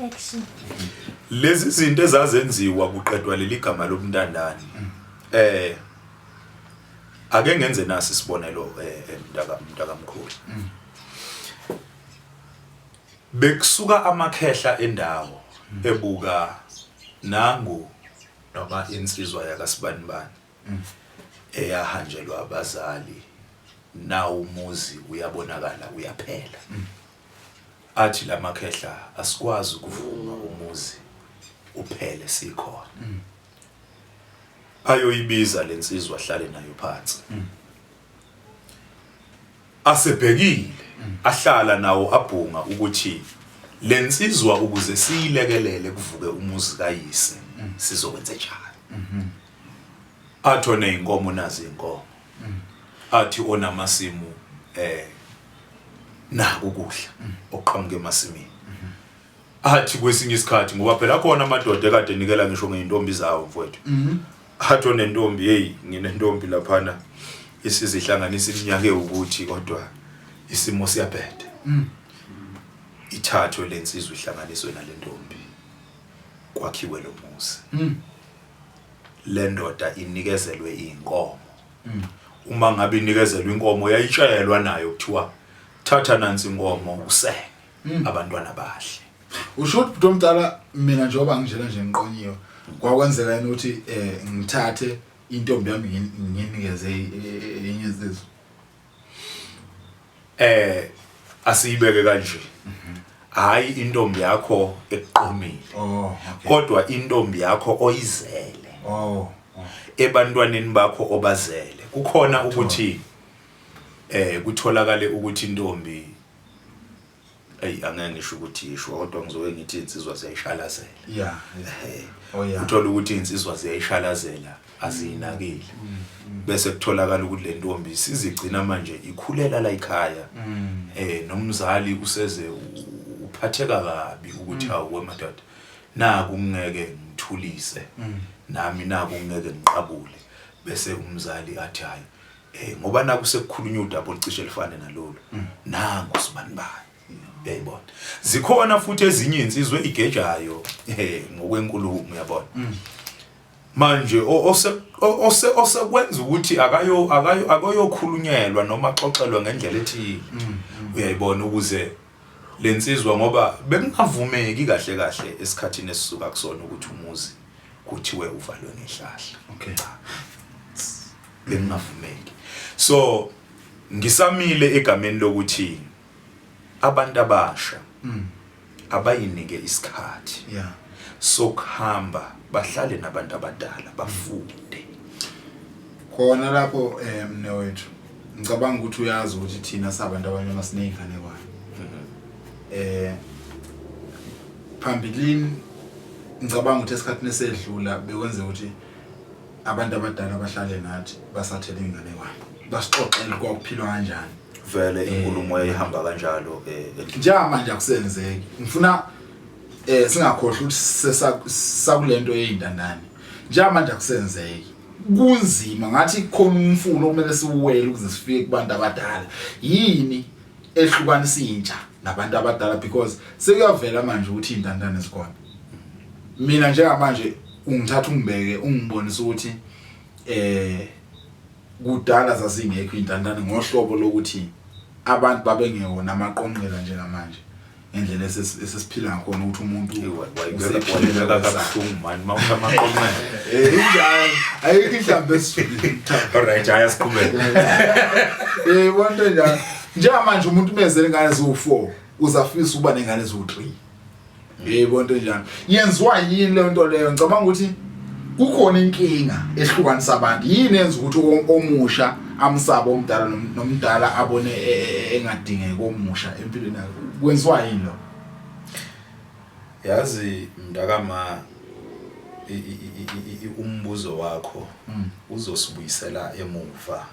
Action. Lezi zinto ezazenziwa kuqedwa leli gama lobntandane. Ake ngenze nasi isibonelo, mntaka mntakamkhulu. Bekusuka amakhehla endawo ebuka nangu noma insizwa yakasibanibani eyahanjelwa abazali, nawu umuzi uyabonakala uyaphela. Athi lamakhehla, asikwazi ukuvuma umuzi uphele sikhona. Ayoyibiza lensizwa, ahlale nayo phansi. Asebhekile ahlala nawo, abhunga ukuthi lensizwa ukuze siyilekelele kuvuke umuzi kayise sizokwenza njani. Athi oneyinkomo, nazi inkomo. Athi onamasimu, naku ukudla okuqhamuka emasimini. Athi kwesinye isikhathi, ngoba phela khona amadoda ekade enikela ngisho ngeyintombi zawo, mfowethu, athi onentombi, hey, nginentombi laphana isizihlanganisa iminyaka ewukuthi, kodwa isimo siyabheda. Ithathwe lensizwa ihlanganiswe nalentombi, kwakhiwe lo muzi. Le ndoda inikezelwe inkomo. Uma ngabe inikezelwe inkomo, yayitshelwa nayo, kuthiwa thatha nansi inkomo usenge abantwana bahle. Usho ukuthi, bhuti omdala, mina njengoba nginjena nje ngiqonyiwe, kwakwenzeka yini ukuthi ngithathe intombi yami nginikeze enye insizwa? Asiyibeke kanje, hayi intombi yakho ekuqomile, kodwa intombi yakho oyizele ebantwaneni bakho obazele. Kukhona ukuthi kutholakale ukuthi intombi, ey, angeke ngisho ukuthi ishwa, kodwa ngizoke ngithi insizwa ziyayishalazela. Oh yeah. Uthola ukuthi insizwa ziyayishalazela, aziyinakile, bese kutholakala ukuthi le ntombi sizigcina manje ikhulela la ekhaya, nomzali useze uphatheka kabi ukuthi hawu wemadoda, naku ngeke ngithulise nami, naku ngeke ngiqabule. Bese umzali athi hayi, ngoba naku sekukhulunywa udaba olucishe lifane nalolu, nangu sibani bani, uyayibona. Zikhona futhi ezinye insizwe igejayo ngokwenkulumo, uyabona. Manje ose ose osekwenza ukuthi akayo akayokhulunyelwa noma axoxelwe ngendlela ethile, uyayibona, ukuze lensizwa, ngoba bekungavumeki kahle kahle esikhathini esisuka kusona ukuthi umuzi kuthiwe uvalwe ngehlahla. Cha, bekungavumeki. So ngisamile egameni lokuthi abantu abasha abayinike isikhathi sokuhamba bahlale nabantu abadala, bafunde. Khona lapho, mnewethu, ngicabanga ukuthi uyazi ukuthi thina sabantu abamnyama siney'nganekwane. Phambilini, ngicabanga ukuthi esikhathini esedlula bekwenzeka ukuthi abantu abadala bahlale nathi, basathele iy'nganekwane, basixoxele kwakuphilwa kanjani. Vele inkulumo yayihamba kanjalo endlini. Njengamanje akusenzeki. Ngifuna singakhohlwa ukuthi sakulento yey'ntandane. Njengamanje akusenzeki, kunzima, ngathi khona umfulo okumele siwuwele ukuze sifike kubantu abadala. Yini ehlukanisa intsha nabantu abadala? Because sekuyavela manje ukuthi iy'ntandane zikhona. Mina njengamanje ungithatha ungibeke, ungibonisa ukuthi kudala zazingekho iy'ntandane ngohlobo lokuthi abantu babengewona amaqonqela njengamanje, ngendlela esesiphila ngakhona, ukuthi umuntu Wayibeka kabuhlungu mani mawuthi amaqonqela. Injalo, ayikho inhlambi esijulile. Alright, hayi, asiqhubeke. Bonto njalo, njengamanje umuntu umezele ingane eziwu-4, uzafisa ukuba nengane eziwu-3. Yebo, into njalo yenziwa yini leyo nto leyo? Ngicabanga ukuthi kukhona inkinga ehlukanisa abantu. Yini yenza ukuthi omusha amsabe omdala, nomdala abone engadingeki omusha empilweni yakhe? Kwenziwa yini lo? Yazi mntakama, umbuzo wakho uzosibuyisela emuva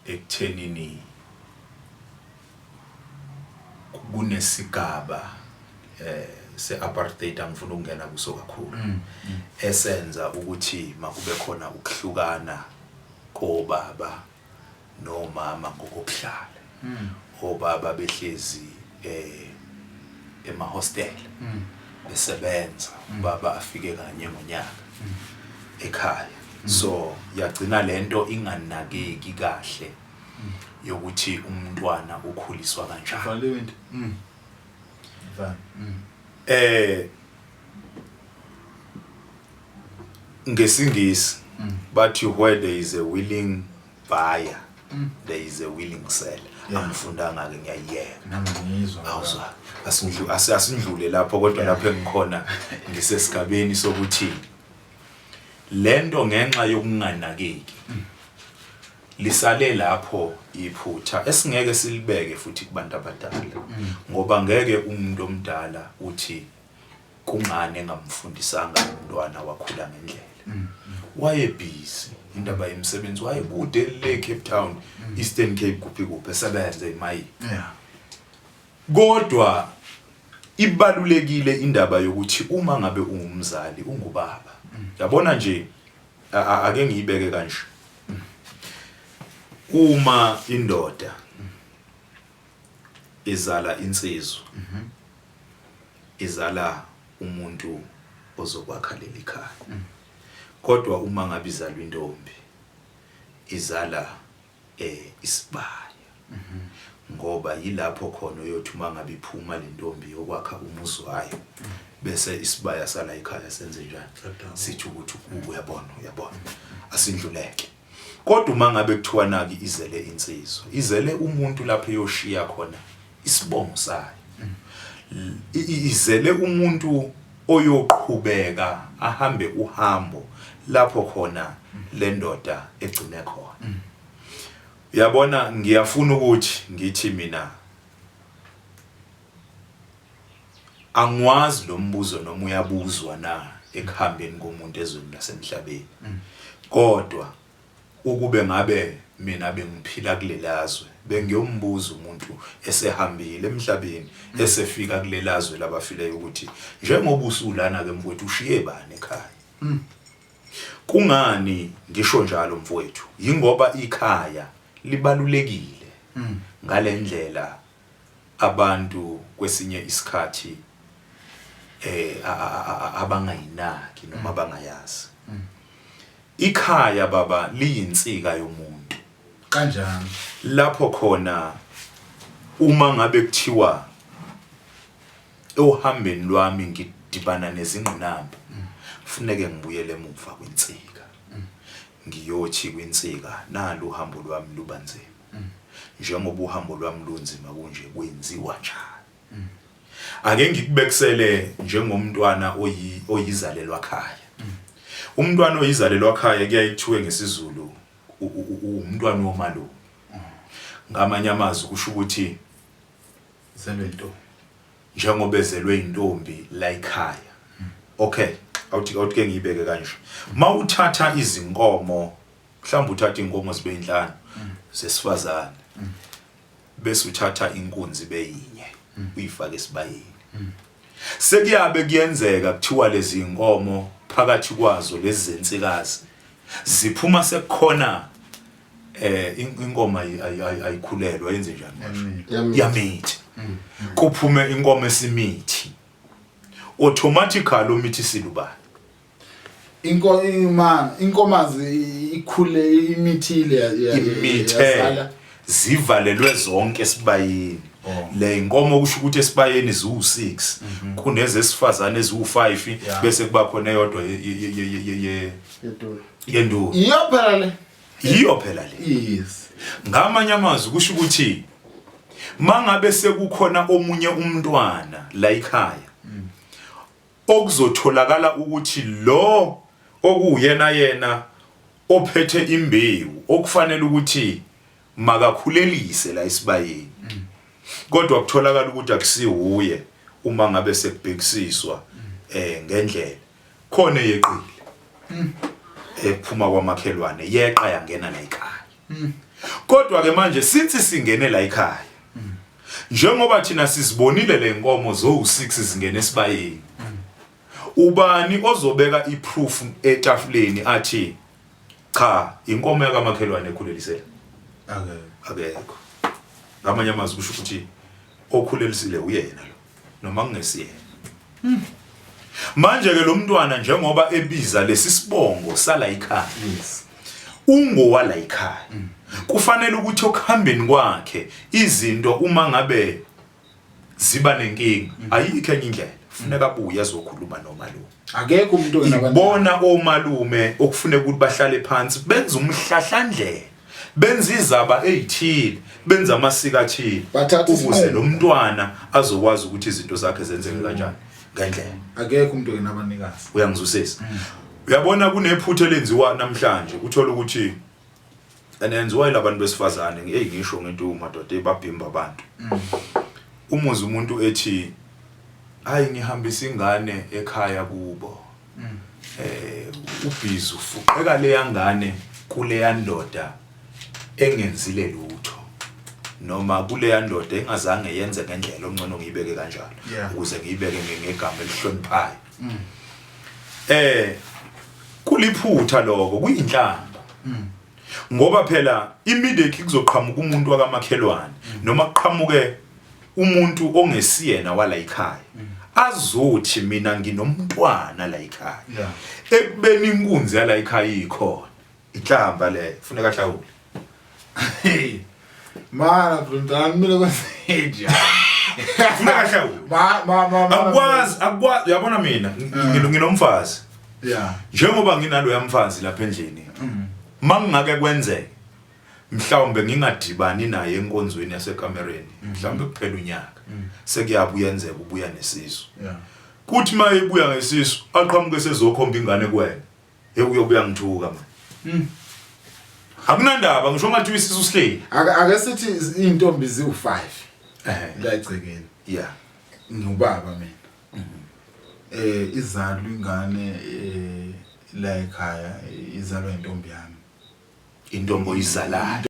ekuthenini kunesigaba se-apartheid, angifuna ukungena kuso kakhulu, esenza ukuthi makube khona ukuhlukana kobaba nomama ngokokuhlala, obaba behlezi emahostela besebenza, ubaba afike kanye ngonyaka ekhaya. So yagcina lento inganakeki kahle yokuthi umntwana ukhuliswa kanjani. Valiwe into. Vala. Ngesingisi bathi, "Where there is a willing buyer, there is a willing seller." Angifundanga ke, ngiyayiyeka. Nami ngiyizwa. Awuzwa, asindlule lapho, kodwa lapho engikhona ngisesigabeni sokuthi lento ngenxa yokunganakeki lisale lapho iphutha esingeke silibeke futhi kubantu abadala, ngoba ngeke umuntu omdala uthi kungani engamfundisanga umntwana wakhula ngendlela. Waye busy, indaba yemisebenzi, wayekude le Cape Town, Eastern Cape, kuphi kuphi, esebenze imayini. Kodwa ibalulekile indaba yokuthi uma ngabe ungumzali, ungubaba, yabona nje, ake ngiyibeke kanje: uma indoda izala insizwa, izala umuntu ozokwakha leli khaya, kodwa uma ngabe izalwa intombi, izala isibaya, ngoba yilapho khona uyothi uma ngabe iphuma le ntombi yokwakha umuzi wayo, bese isibaya sala ekhaya senze njani? Sithi ukuthi uyabona, uyabona, asindluleke. Kodwa uma ngabe kuthiwa naki izele insizwa, izele umuntu lapho eyoshiya khona isibongo sayo, izele umuntu oyoqhubeka ahambe uhambo lapho khona le ndoda egcine khona. Uyabona, ngiyafuna ukuthi ngithi mina angiwazi lo mbuzo noma uyabuzwa na ekuhambeni komuntu ezweni lasemhlabeni, kodwa ukube ngabe mina bengiphila kulelazwe, bengiyombuza umuntu esehambile emhlabeni, esefika kulelazwe labafileyo, ukuthi njengoba usulana ke mfowethu, ushiye bani ekhaya? Kungani ngisho njalo, mfowethu? Yingoba ikhaya libalulekile ngalendlela abantu kwesinye isikhathi abangayinaki noma abangayazi. Ikhaya, baba, liyinsika yomuntu. Kanjani? Lapho khona uma ngabe kuthiwa ohambeni lwami ngidibana nezingqinamba, kufuneke ngibuyele emuva kwinsika, ngiyothi kwinsika, nalo uhambo lwami luba nzima, njengoba uhambo lwami lunzima kunje, kwenziwa njani? Ake ngikubekisele njengomntwana oyizalelwa khaya. Umntwana oyizalelwa khaya kuyaye kuthiwe ngesiZulu umntwana womalume. Ngamanye amazwi kusho ukuthi zelwe intombi. Njengoba ezelwe intombi la ekhaya. Okay, awuthi ke ngiyibeke kanje: mawuthatha izinkomo, mhlawumbe uthatha inkomo zibe inhlanu zesifazane, bese uthatha inkunzi beyinye, uyifake esibayeni, sekuyabe kuyenzeka kuthiwa lezi inkomo phakathi kwazo lezi zensikazi ziphuma sekukhona inkomo ayikhulelwa, yenze njani manje? Yamithi. Yamithi, kuphume inkomo esimithi, automatically umithi silubani? Inkomazi ikhule imithile Imithe. Yazala. Zivalelwe zonke esibayeni. Oh. Le inkomo kusho ukuthi esibayeni ziwu6, kunezesifazane eziwu5, bese kuba khona eyodwa Yedula. Yenduna. Iyo phela le. Yiyo phela le. Ngamanye amazwi kusho ukuthi mangabe sekukhona omunye umntwana la ekhaya okuzotholakala ukuthi lo okuyena yena ophethe imbewu okufanele ukuthi makakhulelise la esibayeni, kodwa kutholakala ukuthi akusiwuye, uma ngabe sekubhekisiswa ngendlela khona eyeqile ephuma kwamakhelwane, yeqa yangena la ekhaya. Kodwa ke manje since singene la ekhaya, njengoba thina sizibonile le nkomo zo6 zingene esibayeni, ubani ozobeka iproof etafuleni athi cha, inkomo yakamakhelwane ekhulelisela? Ake. Akekho. Ngamanye amazwi kusho ukuthi okhulelisile uyena lo. Noma kungesiyena. Manje ke lo mntwana njengoba ebiza lesi sibongo sala ikhaya. Yes. Ungowala ikhaya. Kufanele ukuthi okuhambeni kwakhe izinto uma ngabe ziba nenkinga ayikho enye indlela. Funeka abuye azokhuluma nomalume. Akekho umuntu ongenabantu. Ibona omalume okufuneka ukuthi bahlale phansi benze umhlahlandlela. Benza izaba ezithile, benza amasiko athile Bathatha ukuze isinqumo. lo mntwana azokwazi ukuthi izinto zakhe zenzeke kanjani ngendlela. Akekho umuntu ongenabanikazi. Uyangizwisisa? Uyabona kunephutha elenziwa namhlanje uthola ukuthi enenziwa yilabantu besifazane hey ngisho ngento madoda ebabhimba abantu. Umuzi umuntu ethi hayi ngihambisa ingane ekhaya kubo. Ubhizi ufuqeka leya ngane kuleya ndoda engenzile lutho noma kuleya ndoda engazange yenze ngendlela ongcono ngiyibeke kanjalo ukuze ngiyibeke ngegama elihloniphayo. Kuliphutha lokho, kuyinhlamba. Ngoba phela immediately kuzoqhamuka umuntu wakamakhelwane noma kuqhamuke umuntu ongesiyena wala ekhaya azothi mina nginomntwana la ekhaya. Ekubeni inkunzi yala ekhaya ikhona. Inhlamba le kufuneka ahlawule. Hey. Mara mntana kumele kwenzenjani? Kufuneka ahlawule. Ma ma ma ma- Akwazi akwazi uyabona mina nginomfazi. Yeah. Njengoba nginaloya mfazi lapha endlini. Mangingake kwenzeke mhlawumbe ngingadibani naye enkonzweni yasekamereni mhlawumbe kuphela unyaka sekuyabuya yenzeka ubuya nesisu. Kuthi mayebuya ngesisu aqhamuke sezokhomba ingane kuwena. Hey uyobuya ngithuka manje. Akunandaba ngisho ngathi isisu sihleli. Ake sithi izintombi ziwu5. La egcekeni. Yeah. Ngubaba mina. Izalwa ingane la ekhaya izalwa intombi yami. Intombi oyizalayo.